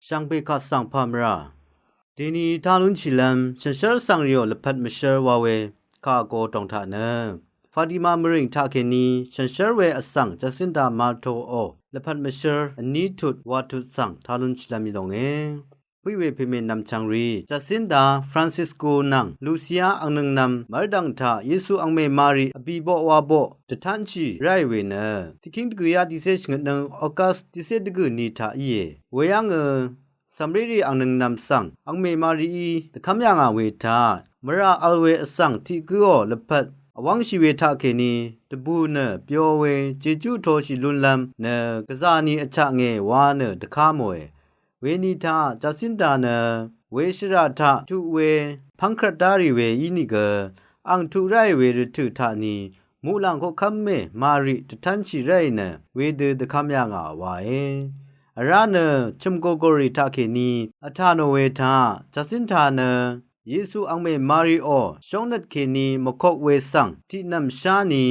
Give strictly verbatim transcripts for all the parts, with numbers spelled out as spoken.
Shvngpè kaq svng pà mvrà dèni tá lúnshìlv́m shànshér vsvng rìò lvpat mvshér wa we kà vgo tòng taq nø, Fatima mvrìng taqkèní shànshér we vsvng Jacinta Martoò lvpat mvshér vní tut wa tut svng tá lúnshìlv́m í longe. Pø̀í we pèmè nv̀mchvng rì Jacinta, Francisco nvng Lucia angnøng nvm mv́rdv̀ng taq Yesu angmè Mari vbì boq wa boq dvtánshì ráì we nø, tiqkíng dvgø̀yá tiqcé shvngøtnøng August tiqcé dvgø̀ ni taq íe. Weyv́ngø Samrírì angnøng nvm svng angmè Marií dvkv́m yà ngà we taq, mvrà vl we vsvng tiq gǿò lvpat vwv́ngshì we taqkèní dvbù nø byo we Jejú vtoshì lúnlv́m nø gvzà ni vchaknge wa nø dvká mòe. Weni taq Jacinta nø we shvrà taq tuq we pv́ngkrvt dá rì we ínìgø, ang tuq ráì we rvtø̀ taq ni muqlàng koqkv́m mè Mari dvtánshì ráì nø wedø dvkv́m yà ngà wae. Vrá nø chø̀m gògòrì taqkèní vtà nò we taq Jacinta nø Yesu angmè Mariò shóngnøt kèní mvkok we svng tiqnv̀m shá ni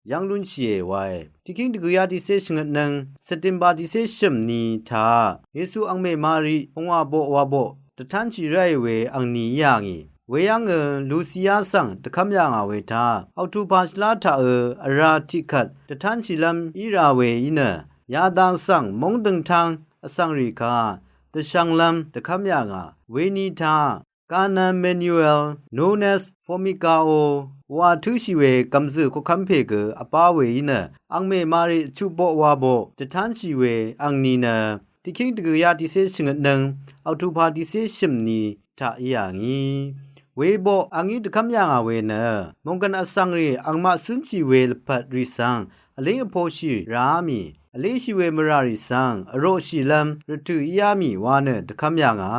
yv́ng lúnshìe wae. Tiqkíng dvgø̀yá tiqcé shvngøtnøng September tiqcé shø̀m ni taq Yesu angmè Mari pungwà boq wa boq dvtánshì ráì we angni í yà ngì. Weyv́ngø Lucia svng dvkv́m yà ngà we taq, October shvlá taqø vrá tiqkvt dvtánshìlv́m í ra we í nø, yadang svng móng døngtáng vsvng rì ka dvshvnglv́m dvkv́m yà ngà. Weni taq Cana Manuel, known as Formica o, wa tǿshì we gv̀mzø̀ koqkv́m pè gø vbá we í nø, angmè Mari vchuq boq wa boq dvtánshì we angni nø, tiqkíng dvgø̀yá tiqcé shvngøtnøng October tiqcé shø̀m ni taq í yà ngì. Weboq angí dvkv́m yà ngà we nø, mònggv̀n vsvng rì angmaq cúnshì we lvpat rì svng vlíng vposhì ràá mì, vléshì we mvrà rì svng vroqshìlv́m rvtø̀ íá mì wa nø dvkv́m yà ngà.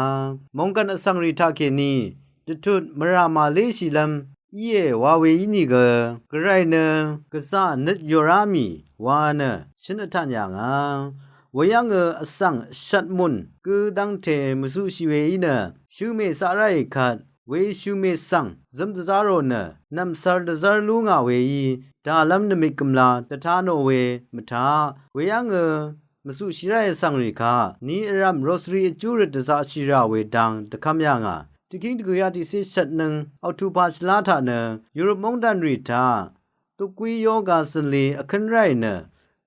Mònggv̀n vsvng rì taqkèní dvtut mvrà màléshìlv́m íe wa we ínìgø, gvray nø gvzà nøt yòrá mì wa nø shǿn vtàn yà ngà. Weyv́ngø vsvng shvt mùn gǿ dv́ngte mvzuqshì we í nø, shø̄mè caq ráì kvt we shø̄mè svng zøm dvzá rò nø, nv̀msvr dvzv́r lú ngà we í, dàlv́m nvmik gø̀mla dvta nò we mvtaq. Weyv́ngø mvzuqshì ráì vsvng rì ka ni vrv̀m rosary vjú røt dvzaqshì rà we dang dvkv́m yà ngà. Tiqkíng dvgø̀yá tiqcé shvtnøng October shvlá taq nø Europe móngdàn rì taq tuqgwí yoga zø̀nli vkǿn ráì nø,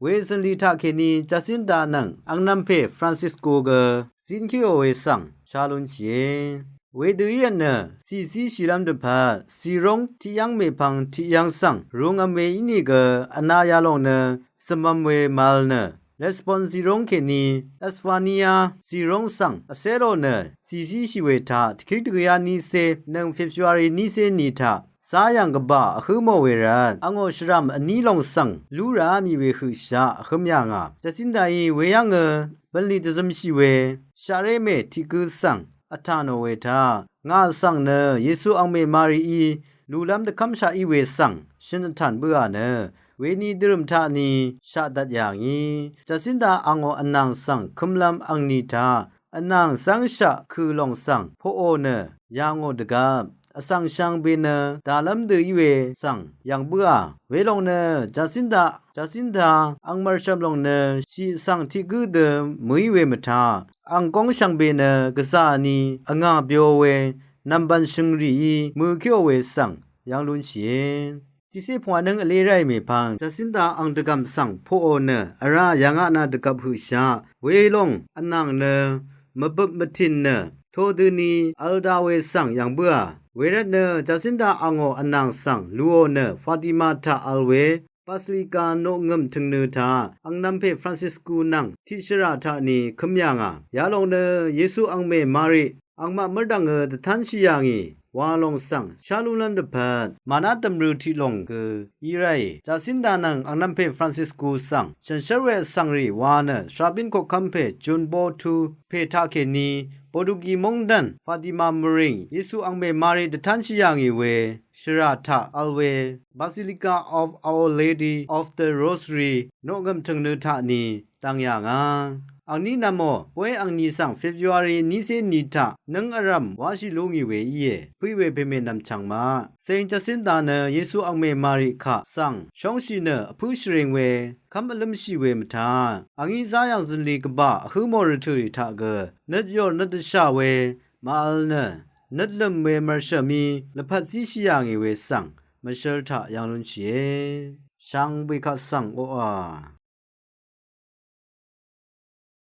we zø̀nli taqkèní Jacinta nvng angnv̄mpè Francisco gø zínkéò we svng shá lúnshìe. Wedø í rvt nø cìzíshìlv́m dvpvt zìrúng tiqyv́ng mèpvng tiqyv́ng svng rungv̄m we ínìgø, vna yalòng nø zø̀mv̄m we màvl nø Lisbon zìrúng kèní Espania zìrúng svng vcé rò nø cìzíshì we taq, tiqkíng dvgø̀yá nícé nøng February nícé ni taq zá yv̀ng gvbà vhǿ mò we rvt, angò shvrv̀m vní lòng svng lú ràá mì we høqshaq vhǿm yà ngà. Jacintaí weyv́ngø bv̀nlì dvzømshì we shaqré mè tiq gǿ svng vtà nò we taq, ngà svng nø Yesu angmè Marií lùlv́m dvkv́mshaq í we svng shø̀n vtàn bǿà nø, weni dvrø̀m taq ni shaq dvt yà ngì. Jacinta angò vnàng svng kømlv́m angni taq vnàng zv́ngshaq kø̀ lòng svng poqò nø yà ngò dvgvp, vsvng shvngbe nø dàlv́m dø í we svng yv̀ng bǿà. Welòng nø Jacinta, Jacinta ang mv̀rshv̀m lòng nø shì vsvng tiq gǿ dø mø̀í we mvtaq, ang góng shvngbe nø gvzà ni vngà byo we nv̀mbv̀n shø̀ngrìí mø̀kéò we svng yv́ng lúnshìe. Tiqcé pvngwà nǿng vlé ráì mèpvng Jacinta ang dvgv̀m svng poqò nø vrá yà ngaq na dvgvp høqshaq, welòng vnàng nø mvbøp mvtìn nø todøni v̄l da we svng yv̀ng bǿà. Wervt nø Jacinta angò vnàng svng lùò nø Fatima taq v̄l we Basilica noqngø̀m tø̀ngnø taq angnv̄mpè Francisco nvng tiqshvrà taq ni køm yà ngà. Yalòng nø Yesu angmè Mari angmaq mv́rdv̀ngø dvtánshì yà ngì wa lòng svng shá lúnlv́m dvpvt màná dv̀mrø tiq lòng gø í ráì. Jacinta nvng angnv̄mpè Francisco svng shànshér we vsvng rì wa nø shvrabín koqkv́m pè Jun Bo Tu pè taqkèní Potugi móngdàn Fatima mvrìng Yesu angmè Mari dvtánshì yà ngì we shvrà taq v̄l we Basilica of Our Lady of the Rosary noqngø̀m tø̀ngnø taq ni dv̀ng yà ngà. Angní nv̀mò bóy angni svng February nícé ni taq nǿng vrv̀m wáshì lú ngì we íe. Pø̀í we pèmènvm chv̀ng maq. Seng Jacinta nø Yesu angmè Mari kaq svng shóngshì nø vpǿ shvring we kv́m vlǿmshì we mvtaq, angí záyàng zønli gvbà vhǿ mò rvtø̀rì taq gø nøt yòr nøt dvshà we màvl nø nøt lø̀m we mv̀rshø̀mí lvpat zíshì yà ngì we svng mvshøl taq yv̀ng lúnshìe. Shvngbe kaq svng oqà